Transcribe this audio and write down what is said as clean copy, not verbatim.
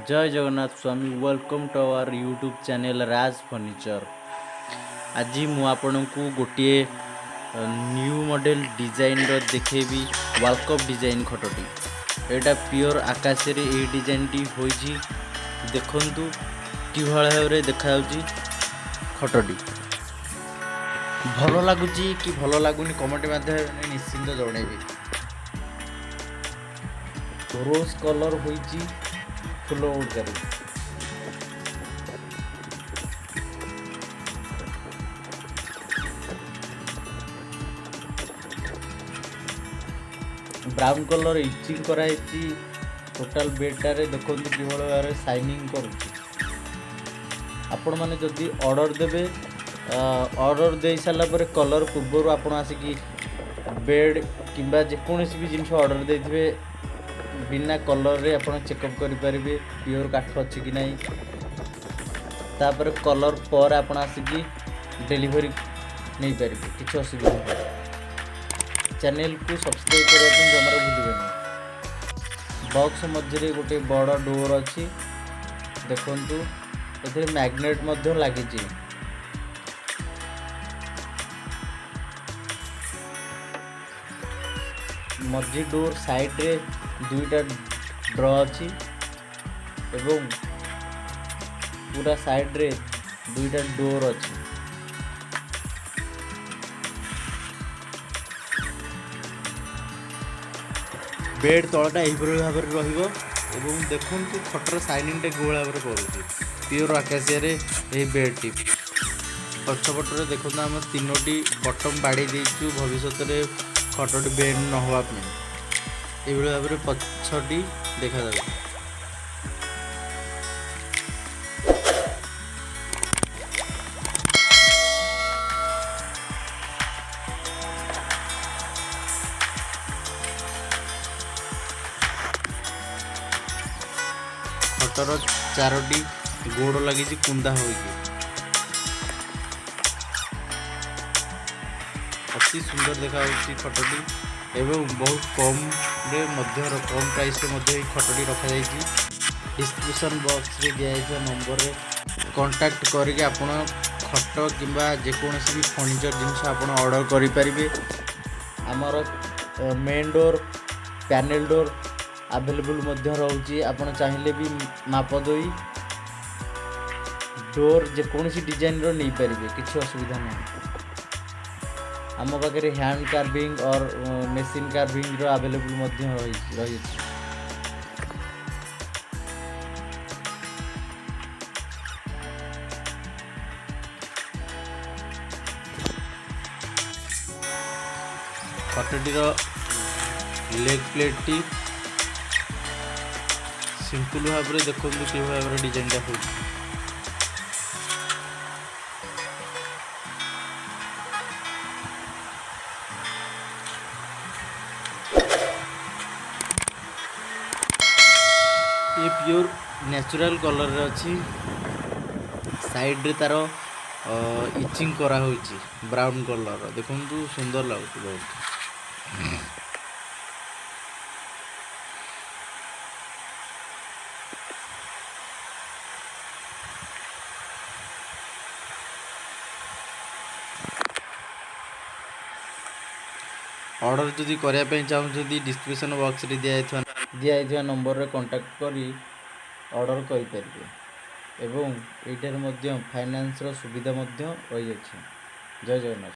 Jay Jagannath Swami. Welcome to our YouTube channel Raj Furniture। ଆଜି ମୁଁ ଆପଣଙ୍କୁ ଗୋଟିଏ ନ୍ୟୁ ମଡ଼େଲ ଡିଜାଇନର ଦେଖେଇବି, ୱାଲକପ୍ ଡିଜାଇନ ଖଟଟି। ଏଇଟା ପିଓର ଆକାଶରେ ଏଇ ଡିଜାଇନଟି ହୋଇଛି। ଦେଖନ୍ତୁ, କିଭଳି ଭାବରେ ଦେଖାଯାଉଛି ଖଟଟି। ଭଲ ଲାଗୁଛି କି ଭଲ ଲାଗୁନି, କମେଣ୍ଟ ମାଧ୍ୟମରେ ନିଶ୍ଚିନ୍ତ ଜଣେଇବେ। ରୋଜ୍ କଲର୍ ହୋଇଛି ଫୁଲ ଗୁଡ଼ିକରେ। ବ୍ରାଉନ୍ କଲର୍ ଇଚିଂ କରାହେଇଛି ଟୋଟାଲ୍ ବେଡ଼୍ଟାରେ। ଦେଖନ୍ତୁ, କିଭଳି ଭାବରେ ସାଇନିଂ କରୁଛି। ଆପଣମାନେ ଯଦି ଅର୍ଡ଼ର ଦେବେ, ଅର୍ଡ଼ର ଦେଇ ସାରିଲା ପରେ କଲର୍ ପୂର୍ବରୁ ଆପଣ ଆସିକି ବେଡ଼୍ କିମ୍ବା ଯେକୌଣସି ବି ଜିନିଷ ଅର୍ଡ଼ର ଦେଇଥିବେ, ବିନା କଲର୍ରେ ଆପଣ ଚେକଅପ୍ କରିପାରିବେ ପିଓର କାଠ ଅଛି କି ନାହିଁ। ତାପରେ କଲର୍ ପରେ ଆପଣ ଆସିକି ଡେଲିଭରି ନେଇପାରିବେ, କିଛି ଅସୁବିଧା ନାହିଁ। ଚ୍ୟାନେଲକୁ ସବସ୍କ୍ରାଇବ୍ କରିବା ପାଇଁ ଜମାରୁ ଭୁଲିବେନି। ବକ୍ସ ମଝିରେ ଗୋଟେ ବଡ଼ ଡୋର୍ ଅଛି। ଦେଖନ୍ତୁ, ଏଥିରେ ମ୍ୟାଗ୍ନେଟ୍ ମଧ୍ୟ ଲାଗିଛି। ମଝି ଡୋର୍ ସାଇଡ଼୍ରେ ଦୁଇଟା ଡ୍ର ଅଛି ଏବଂ ପୁରା ସାଇଡ଼୍ରେ ଦୁଇଟା ଡୋର୍ ଅଛି। ବେଡ଼୍ ତଳଟା ଏହିପରି ଭାବରେ ରହିବ ଏବଂ ଦେଖନ୍ତୁ, ଖଟର ସାଇନିଂଟା କିଭଳି ଭାବରେ କରୁଛି। ପିଓର ଆକାଶିଆରେ ଏହି ବେଡ଼୍ଟି। ପଛପଟରେ ଦେଖନ୍ତୁ, ଆମେ ତିନୋଟି ବଟମ୍ ବାଡ଼େଇ ଦେଇଛୁ ଭବିଷ୍ୟତରେ ଖଟଟି ବେଣ୍ଡ ନ ହେବା ପାଇଁ। ଏଇଭଳି ଭାବରେ ପଛଟି ଦେଖାଯାଉଛି। ଖଟର ଚାରୋଟି ଗୋଡ଼ ଲାଗିଛି କୁନ୍ଦା ହୋଇକି। ଅତି ସୁନ୍ଦର ଦେଖାଯାଉଛି ଖଟଟି ଏବଂ ବହୁତ କମ୍ରେ ମଧ୍ୟ, କମ୍ ପ୍ରାଇସ୍ରେ ମଧ୍ୟ ଏହି ଖଟଟି ରଖାଯାଇଛି। ଡିସ୍କ୍ରିପସନ୍ ବକ୍ସରେ ଦିଆଯାଇଥିବା ନମ୍ବରରେ କଣ୍ଟାକ୍ଟ କରିକି ଆପଣ ଖଟ କିମ୍ବା ଯେକୌଣସି ବି ଫର୍ଣ୍ଣିଚର୍ ଜିନିଷ ଆପଣ ଅର୍ଡ଼ର କରିପାରିବେ। ଆମର main door, panel door available ମଧ୍ୟ ରହୁଛି। ଆପଣ ଚାହିଁଲେ ବି ମାପ ଦେଇ ଡୋର୍ ଯେକୌଣସି ଡିଜାଇନର ନେଇପାରିବେ, କିଛି ଅସୁବିଧା ନାହିଁ। ଆମ ପାଖରେ ହ୍ୟାଣ୍ଡ କାର୍ଭିଂ ଅର୍ ମେସିନ୍ କାର୍ଭିଂର ଆଭେଲେବୁଲ୍ ମଧ୍ୟ ରହିଛି। ଖଟଟିର ଲେଗ୍ ପ୍ଲେଟ୍ଟି ସିମ୍ପଲ୍ ଭାବରେ ଦେଖନ୍ତୁ, କିଭଳି ଭାବରେ ଡିଜାଇନଟା ହେଉଛି। ଇଏ ପିଓର ନ୍ୟାଚୁରାଲ୍ କଲର୍ରେ ଅଛି। ସାଇଡ଼୍ରେ ତାର ଇଚିଂ କରାହେଉଛି ବ୍ରାଉନ୍ କଲର୍ର। ଦେଖନ୍ତୁ, ସୁନ୍ଦର ଲାଗୁଛି ବହୁତ। ଅର୍ଡ଼ର ଯଦି କରିବା ପାଇଁ ଚାହୁଁଛନ୍ତି, ଡିସ୍କ୍ରିପସନ୍ ବକ୍ସରେ ଦିଆଯାଇଥିବା ନମ୍ବରରେ କଣ୍ଟାକ୍ଟ କରି ଅର୍ଡ଼ର କରିପାରିବେ ଏବଂ ଏଇଠାରେ ମଧ୍ୟ ଫାଇନାନ୍ସର ସୁବିଧା ମଧ୍ୟ ରହିଅଛି। ଜୟ ଜଗନ୍ନାଥ।